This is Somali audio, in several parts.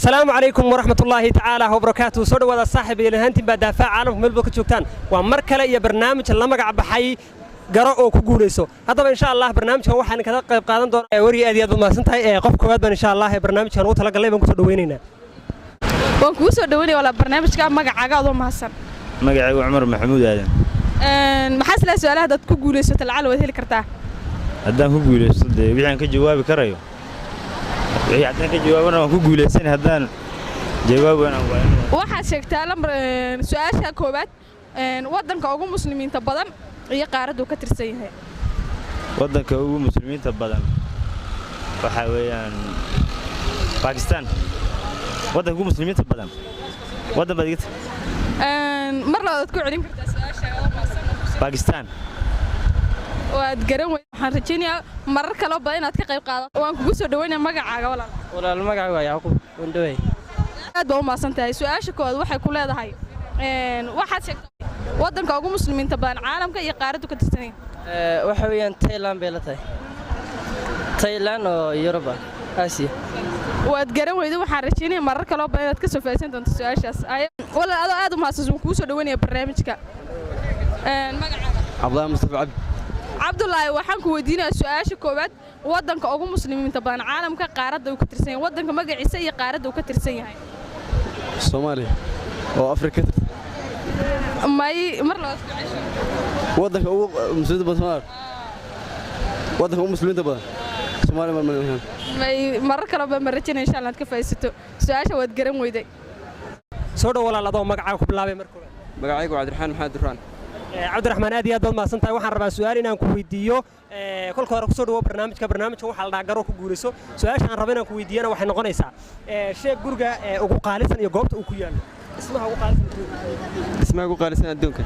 Asalaamu calaykum waraxmatullaahi tacaala wabarakaatu. Soo dhawaada, saaxiib iyo lahaantiin baa daafaa caalamka meel baad ka joogtaan. Waa mar kale iyo barnaamij la magac baxay Garo oo ku Guulayso. Haddaba, insha Allah, barnaamijkan waxaan kaga qayb qaadan doonaa weriga. Aad iyo aad baad mahadsan tahay. Qof koowaad baan, insha Allah, barnaamijkan ugu talagalnay baan kusoo dhaweynaynaa. Waan kugu soo dhaweynaya, walaa, barnaamijka. Magacaaga adoo mahadsan? Magacaygu Cumar Maxamuud Aadan. Maxaa isleeyahay su'aalaha hadaad ku guulaysato lacala waad heli kartaa? Haddaan ku guulaysto, dee wixii aan ka jawaabi karayo, wixii haddaan ka jawaabana waan ku guulaysan, haddaan jawaab waan waa. Waxaad sheegtaa lambar su-aasha koowaad, waddanka ugu muslimiinta badan iyo qaaraddu ka tirsan yahay. Waddanka ugu muslimiinta badan waxaa weeyaan Bakistan. Waddanka ugu muslimiinta badan waddan baad igata. Mar labaad ku celin kartaa su-aasha adoo mahadsan. Bakistan. Waad garan weyd. Waxaan rajaynayaa marar kaloo badan inaad ka qayb qaadato. Waan kugu soo dhaweynaya. Magacaaga, walaal? Walaal, magacaygu waa Yacquub Wandhawey. Aad baa u mahadsan tahay. Su-aasha koowaad waxay ku leedahay, waxaad sheegtaa waddanka ugu muslimiinta badan caalamka iyo qaaraddu ka tirsan yahay. Waxa weeyaan Thailand bay la tahay, Thailand oo Yurub ah, Aasiya. Waad garan weyday. Waxaan rajaynaya marar kaloo badan inaad ka soo faa'iidaysan doonto su-aashaas. Walaal, adoo aad u mahadsan, waan kugu soo dhaweynaya barnaamijka. Magacaaga? Cabdulaahi Mustafa Cabdi. Cabdulaahi, waxaan ku weydiinayaa su-aasha koowaad: waddanka ugu muslimiinta badan caalamka, qaaradda uu ka tirsan yahay, waddanka magaciisa iyo qaaradda uu ka tirsan yahay. Soomaaliya oo Afrika ka tirsan. May, mar labaad ku cesho. Waddanka ugu muslimiinta badan Soomaaliya, waddanka ugu muslimiinta badan Soomaaliya ma. May, marar kaloo badan baan rajaynaya, insha Allah, inaad ka faa'iidaysato su-aasha. Waad garan weyday. Soo dhow, walaal, adoo magacaaga ku bilaabay marka koowaad. Magacaygu Cabdiraxmaan Maxamed Duraan. Cabdiraxmaan, aad iyo aad baad mahadsan tahay. Waxaan rabaa su'aal inaan ku weydiiyo. Kolka hore kusoo dhawo barnaamijka. Barnaamijka waxaa la dhahaa Garo ku Guulayso. Su-aasha aan rabo inaan ku weydiiyana waxay noqonaysaa, sheeg guriga ugu qaalisan iyo goobta uu ku yaallo, dhismaha ugu qaalisan adduunka. Dhismaha ugu qaalisan adduunka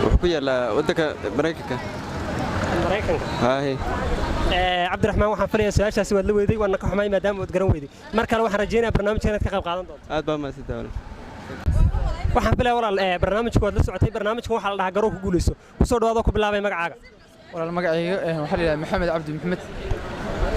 wuxuu ku yaallaa waddanka Maraykanka. Maraykanka? Haahe. Cabdiraxmaan, waxaan filayaa su-aashaasi waad la weyday, waadna ka xumay maadaama waad garan weyday. Mar kale waxaan rajaynayaa barnaamijka inaad ka qayb qaadan doonto. Aad baa mahadsantahay, walaal. Waxaan filaya, walaal, barnaamijku waad la socotay. Barnaamijkan waxaa la dhahaa Garo ku Guulayso. Kusoo dhawaadoo ku bilaabay magacaaga. Walaal, magacayga waxaa la yidhahdaa Maxamed Cabdi Maxamed.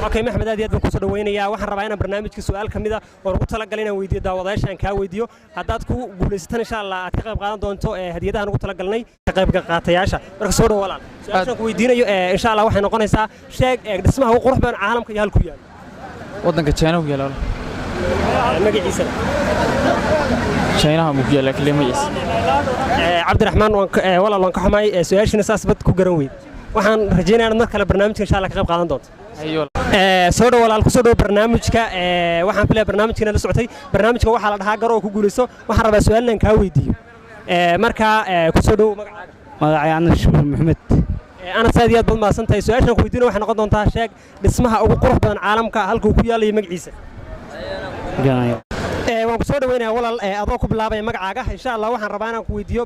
Okay, Maxmed, aad iyo aad baan kusoo dhaweynayaa. Waxaan rabaa inaan barnaamijka su'aal ka mid a oon ugu talagalay inaan weydiiyo daawadayaasha aan kaa weydiiyo. Haddaad ku guulaysatan, insha Allah, aad ka qayb qaadan doonto hadiyadahan ugu talagalnay ka qayb qaatayaasha. Marka soo dhow, walaal. Su-aashaan ku weydiinayo, insha Allah, waxay noqonaysaa: sheeg dhismaha ugu qurux badan caalamka iyo halku yaalo. Waddanka China ku yaala, walaal. Magaciisana? Chinaha buu ku yaallaa kaliya magaciisa. Cabdiraxmaan, walaal, waan ka xumaay, su-aashiina saas bad ku garan weyd. Waxaan rajaynayaa inaad mar kale barnaamijka, insha Allah, ka qayb qaadan doonto. Hayo. Soo dhow, walaal, kusoo dhow barnaamijka. Waxaan filaya barnaamijkina la socotay. Barnaamijka waxaa la dhahaa Garo oo ku Guulayso. Waxaan rabaa su'aal inaan kaa weydiiyo. Markaa kusoo dhow, magacaaga? Magacay Anas Shuur Maxamed. Anas, aad iyo aad baad mahadsan tahay. Su-aashaan ku weydiina waxay noqon doontaa: sheeg dhismaha ugu qurux badan caalamka, halka uu ku yaalayo, magaciisa. Garanayo. Waan ku soo dhaweynayaa, walaal, adoo ku bilaabaya magacaaga. Insha Allah, waxaan rabaa inaan ku weydiiyo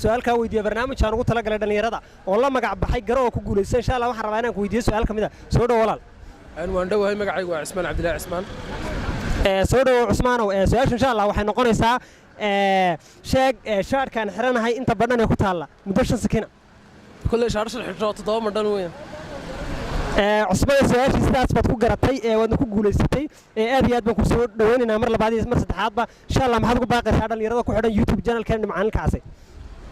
su-aal kaa weydiiyo barnaamijaan ugu talagalay dhallinyarada oo la magac baxay Garo oo ku Guulayso. Insha Allah, waxaan rabaa inaan ku weydiiyo su-aal ka mid a. Soo dhow, walaal. Waan dhowahay. Magacaygu waa Cismaan Cabdillaahi Cismaan. Soo dhowow, Cusmaanow. Su-aasha, insha Allah, waxay noqonaysaa: sheeg shaadhkaan xiranahay inta badhan ee ku taalla muddo 5 sakina. Kolley shaadhashan xidho 7 madhan weyn. Cusbada, su-aashii sidaas baad ku garatay ee waadna ku guulaysatay. Aad iyo aad baan kusoo dhaweynaynaa mar labaad iyo mar saddexaadba, insha Allah. Maxaad ugu baaqaysaa dhallinyarada ku xidhan YouTube channelkan Nimcaan Ilkacase?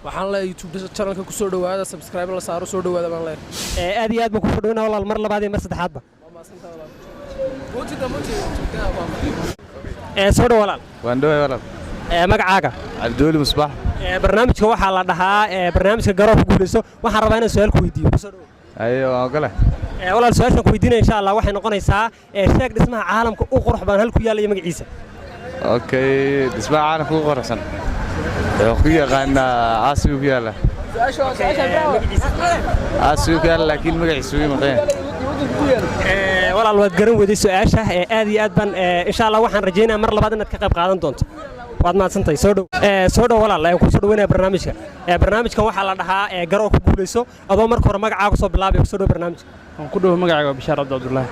Waxaan leeyahay YouTube channelka kusoo dhowaada, subscribe la saaro, soo dhowaada baan leeyahay. Aad iyo aad baan kusoo dhaweynaa, walaal, mar labaad iyo mar saddexaadba. Waa mahadsantahay, walaal. Muujida, muujida. Soo dhow, walaal. Waan dhaway, walaal. Magacaaga? Cabdiweli Musbax. Barnaamijka waxaa la dhahaa barnaamijka Garoo ku Guulayso. Waxaan rabaa inaan su-aal ku weydiiyo. Kusoo dhow. Ayo, waan ogole. Walaal, su-aashaan ku weydiinaya, insha Allah, waxay noqonaysaa: sheeg dhismaha caalamka u qurux badan, halku yaalla iyo magaciisa. Okay, dhismaha caalamka ugu quruxsan wuxuu ku yaqaanaa Aasiyu ku yaalla, Aasiyu ku yaalla, laakiin magaciisu wii maqan yahay. Walaal, waad garan weyday su-aasha. Aad iyo aad baan, insha Allah, waxaan rajaynayaa mar labaad inaad ka qayb qaadan doonto. Waad mahadsantahay. Soo dhow. Soo dhow, walaal, kusoo dhaweynaya barnaamijka. Barnaamijkan waxaa la dhahaa Garoo ku Guulayso. Adoo marka hore magacaaga soo bilaabay, kusoo dhow barnaamijka. Waan ku dhow. Magacayga waa Bishaar Cabdi Cabdullaahi.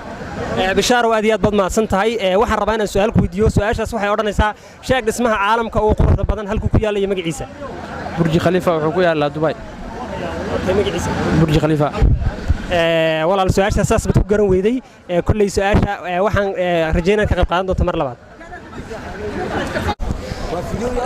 Bishaar, aad iyo aad baad mahadsan tahay. Waxaan rabaa inaan su-aal ku weydiiyo. Su-aashaas waxay odhanaysaa: sheeg dhismaha caalamka ugu quruxda badan, halkuu ku yaalla iyo magaciisa. Burji Khalifa, wuxuu ku yaallaa Dubai. Magaciisa? Burji Khalifa. Walaal, su-aasha saas baad ku garan weyday. Kolley su-aasha waxaan rajaynaan ka qayb qaadan doonta mar labaad.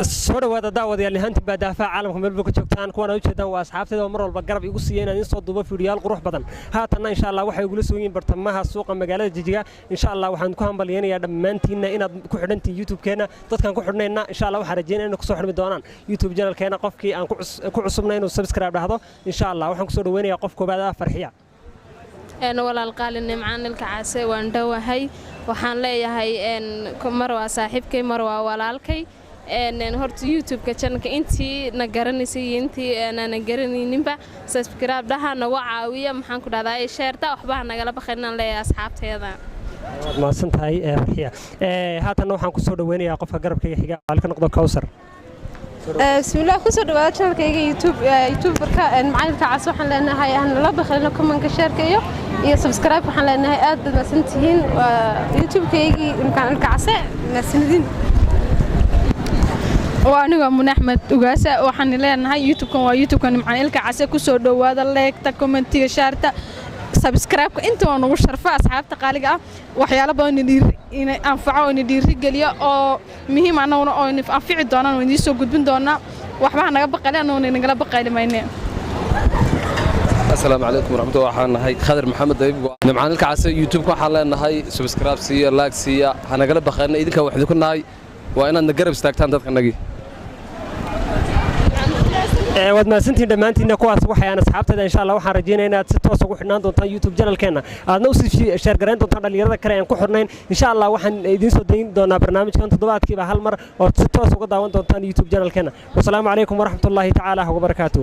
Soo dhawaada daawadayaal, ahaantiin baa daafaha caalamka meel ka joogtaan. Kuwan aad ujeedaan waa asxaabtayda oo mar walba garab igu siiya inaan idiin soo duubo fiidiyoyaal qurux badan. Haatanna insha Allah waxay igula sugan yihiin bartamaha suuqa magaalada Jijiga. Insha Allah waxaan ku hambalyeynayaa dhammaantiinna inaad ku xidhantihiin YouTube-keena. Dadkaan ku xidhnayna insha Allah waxaan rajeynaya inay kusoo xidhmi doonaan YouTube channelkeena. Qofkii aan ku cusubna inuu subscribe dhahdo. Insha Allah waxaan kusoo dhaweynayaa qof koobaad ah, Farxiya. Walaal qaali Nimcaan Ilka Case, waan dhowahay. Waxaan leeyahay mar waa saaxiibkay, mar waa walaalkay. Horta YouTube-ka channelka intii na garanaysay iyo intii aanan garanayninba subscribe dhaha, nagu caawiya. Maxaan ku dhahdaa, share-ta waxba nagala baqayn inaan leeyahay asxaabteeda. Waad mahadsan tahay, Farxiya. Haatanna waxaan kusoo dhaweynayaa qofka garabkayga xiga, ka noqdo Kowsar. Bismillaah, kusoo dhawaada channelkayga YouTube, YouTuberka Macalinka Cas. Waxaan leenahay hanala bakhlino commentka, share-ka iyo subscribe. Waxaan leenahay aad baad mahadsantihiin. Waa YouTube-kaygii Macalinka Case, mahadsanidin. Waa aniga Mun Axmed Ugaasa. Waxaan leenahay YouTube-kan waa YouTube-kan Nimcaan Ilka Case. Kusoo dhowaada, like-ta, commentiga, share-ta, subscribe-ka, inta waa nagu sharfa. Asxaabta qaaliga ah, waxyaalo badan ina anfaco oo ina dhiirigeliya oo muhiim annaguna oo ina anfici doonaan oo idiin soo gudbin doonaa. Waxba ha naga baqali, annaguna inagala baqayli mayne. Asalaamu calaykum waraxmatullahi. Waxaan nahay Khadar Maxamed Dayib, Nimcaan Ilka Case. YouTube waxaan leenahay subscribe siiya, like siiya, ha nagala baqayna. Idinka wax idinku nahay, waa inaadna garab istaagtaan dadkanagii. Waad mahadsantihiin dhammaantiinna. Kuwaas waxayaan asxaabteeda. Insha Allah waxaan rajeynaya inaad si toos ugu xidhnaan doontaan YouTube channelkeenna, aadna usii share garayn doontaan dhallinyarada kale aan ku xidhnayn. Insha Allah waxaan idiin soo dayn doonaa barnaamijkan toddobaadkiiba hal mar oo si toos uga daawan doontaan YouTube channelkeenna. Wasalaamu calaykum waraxmatullaahi tacaala wabarakaatu.